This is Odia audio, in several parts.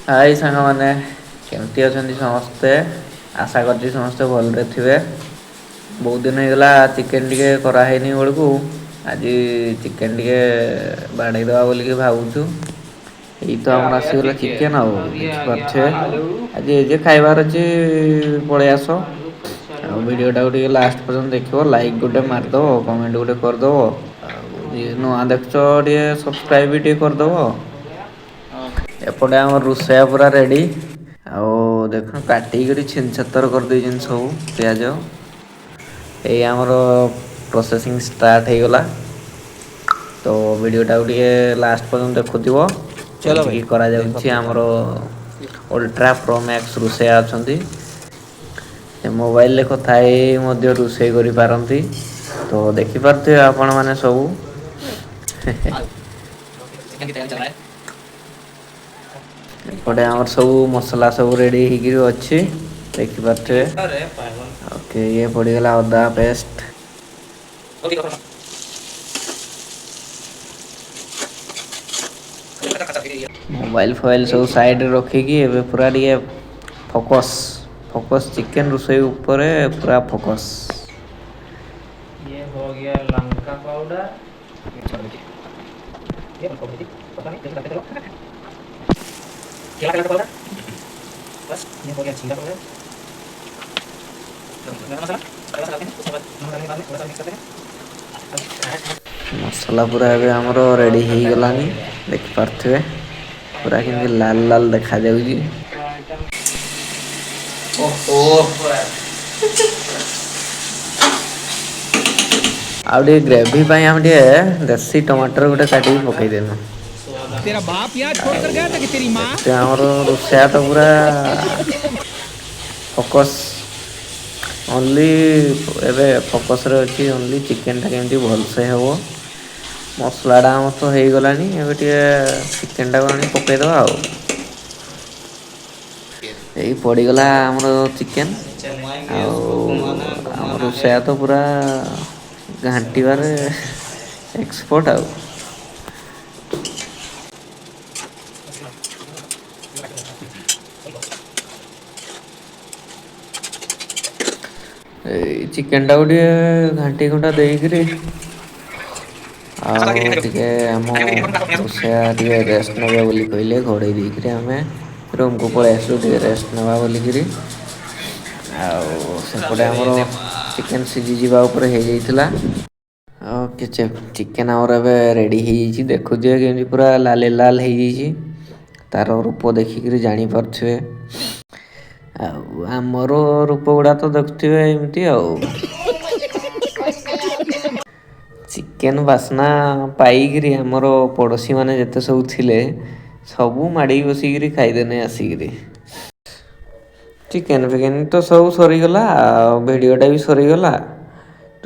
ହାଇ ସାଙ୍ଗମାନେ, କେମିତି ଅଛନ୍ତି ସମସ୍ତେ? ଆଶା କରୁଛି ସମସ୍ତେ ଭଲରେ ଥିବେ। ବହୁତ ଦିନ ହେଇଗଲା ଚିକେନ୍ ଟିକେ କରାହେଇନି ବେଳକୁ ଆଜି ଚିକେନ୍ ଟିକେ ବାଡ଼େଇଦେବା ବୋଲିକି ଭାବୁଛୁ। ଏଇ ତ ଆମର ଆସିଗଲା ଚିକେନ୍, ଆଉ ଦେଖିପାରୁଥିବେ। ଆଜି ଏ ଯେ ଖାଇବାର ଅଛି, ପଳେଇ ଆସ। ଆଉ ଭିଡ଼ିଓଟାକୁ ଟିକେ ଲାଷ୍ଟ ପର୍ଯ୍ୟନ୍ତ ଦେଖିବ, ଲାଇକ୍ ଗୋଟେ ମାରିଦେବ, କମେଣ୍ଟ ଗୋଟେ କରିଦେବ, ଆଉ ଯିଏ ନୂଆ ଦେଖୁଛ ଟିକେ ସବସ୍କ୍ରାଇବ୍ ବି ଟିକେ କରିଦେବ। ଏପଟେ ଆମର ରୋଷେଇଆ ପୁରା ରେଡ଼ି। ଆଉ ଦେଖ, କାଟିକିରି ଛିନଛତର କରିଦେଇଛନ୍ତି ସବୁ ପିଆଜ। ଏଇ ଆମର ପ୍ରୋସେସିଂ ଷ୍ଟାର୍ଟ ହେଇଗଲା। ତ ଭିଡ଼ିଓଟାକୁ ଟିକେ ଲାଷ୍ଟ ପର୍ଯ୍ୟନ୍ତ ଦେଖୁଥିବ କେମିତି କରାଯାଉଛି। ଆମର ଅଲ୍ଟ୍ରା ପ୍ରୋ ମ୍ୟାକ୍ସ ରୋଷେଇଆ ଅଛନ୍ତି, ସେ ମୋବାଇଲରେ କଥା ହେଇ ମଧ୍ୟ ରୋଷେଇ କରିପାରନ୍ତି। ତ ଦେଖିପାରୁଥିବେ ଆପଣମାନେ ସବୁ। ଏପଟେ ଆମର ସବୁ ମସଲା ସବୁ ରେଡ଼ି ହେଇକିରି ଅଛି, ଦେଖିପାରୁଥିବେ। ଓକେ, ଇଏ ପଡ଼ିଗଲା ଅଦା ପେଷ୍ଟ। ମୋବାଇଲ ଫୋବାଇଲ ସବୁ ସାଇଡ଼ରେ ରଖିକି ଏବେ ପୁରା ଟିକେ ଫୋକସ୍ ଫୋକସ୍, ଚିକେନ୍ ରୋଷେଇ ଉପରେ ପୁରା ଫୋକସ୍। ये हो गया लंका पाउडर, बस ये हो गया जीरा पाउडर, गरम मसाला थोड़ा सा डालते हैं। उसके बाद नमक डालने के बाद में थोड़ा सा मिक्स करते हैं। ମସଲା ପୁରା ଏବେ ଆମର ରେଡ଼ି ହେଇଗଲାଣି, ଦେଖିପାରୁଥିବେ ପୁରା କେମିତି ଲାଲ ଲାଲ ଦେଖାଯାଉଛି। ଓହୋ, ଆଉ ଟିକେ ଗ୍ରେଭି ପାଇଁ ଆମେ ଟିକେ ଦେଶୀ ଟମାଟର ଗୋଟେ କାଟିକି ପକେଇଦେନୁ। तेरा बाप यहाँ छोड़कर गया था कि तेरी माँ? ଦେଖୁଥିବେ, ଆମର ରୋଷେଇଆ ତ ପୁରା ଫୋକସ୍ ଓନ୍ଲି, ଏବେ ଫୋକସ୍ରେ ଅଛି ଓନ୍ଲି ଚିକେନଟା କେମିତି ଭଲସେ ହେବ। ମସଲାଟା ଆମର ତ ହେଇଗଲାଣି, ଏବେ ଟିକେ ଚିକେନଟାକୁ ଆଣି ପକେଇଦେବା। ଆଉ ଏଇ ପଡ଼ିଗଲା ଆମର ଚିକେନ। ଆଉ ଆମ ରୋଷେଇଆ ତ ପୁରା ଘାଣ୍ଟିବାରେ ଏକ୍ସପର୍ଟ। ଆଉ ଏଇ ଚିକେନଟାକୁ ଟିକେ ଘାଣ୍ଟି ଘୁଣ୍ଟା ଦେଇକିରି ଆଉ ଟିକେ ଆମ ରୋଷେଇଆ ଟିକେ ରେଷ୍ଟ ନେବେ ବୋଲି କହିଲେ, ଘୋଡ଼େଇ ଦେଇକିରି ଆମେ ରୁମ୍କୁ ପଳେଇ ଆସିଲୁ ଟିକେ ରେଷ୍ଟ ନେବା ବୋଲିକିରି। ଆଉ ସେପଟେ ଆମର ଚିକେନ୍ ସିଝିଯିବା ଉପରେ ହେଇଯାଇଥିଲା। ଓକେ, ଚିକେନ୍ ଆମର ଏବେ ରେଡ଼ି ହେଇଯାଇଛି। ଦେଖୁଥିବେ କେମିତି ପୁରା ଲାଲ ଲାଲ ହେଇଯାଇଛି, ତାର ରୂପ ଦେଖିକିରି ଜାଣିପାରୁଥିବେ। ଆଉ ଆମର ରୂପ ଗୁଡ଼ା ତ ଦେଖୁଥିବେ ଏମିତି। ଆଉ ଚିକେନ୍ ବାସ୍ନା ପାଇକିରି ଆମର ପଡ଼ୋଶୀମାନେ ଯେତେ ସବୁ ଥିଲେ ସବୁ ମାଡ଼ି ବସିକିରି ଖାଇଦେନେ ଆସିକିରି। ଚିକେନ୍ ଫିକେନ୍ ତ ସବୁ ସରିଗଲା ଆଉ ଭିଡ଼ିଓଟା ବି ସରିଗଲା। ତ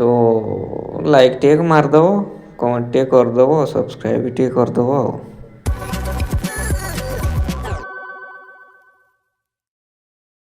ଲାଇକ୍ ଟିକେ ମାରିଦେବ, କମେଣ୍ଟ ଟିକେ କରିଦେବ, ସବସ୍କ୍ରାଇବ୍ ବି ଟିକେ କରିଦେବ। ଆଉ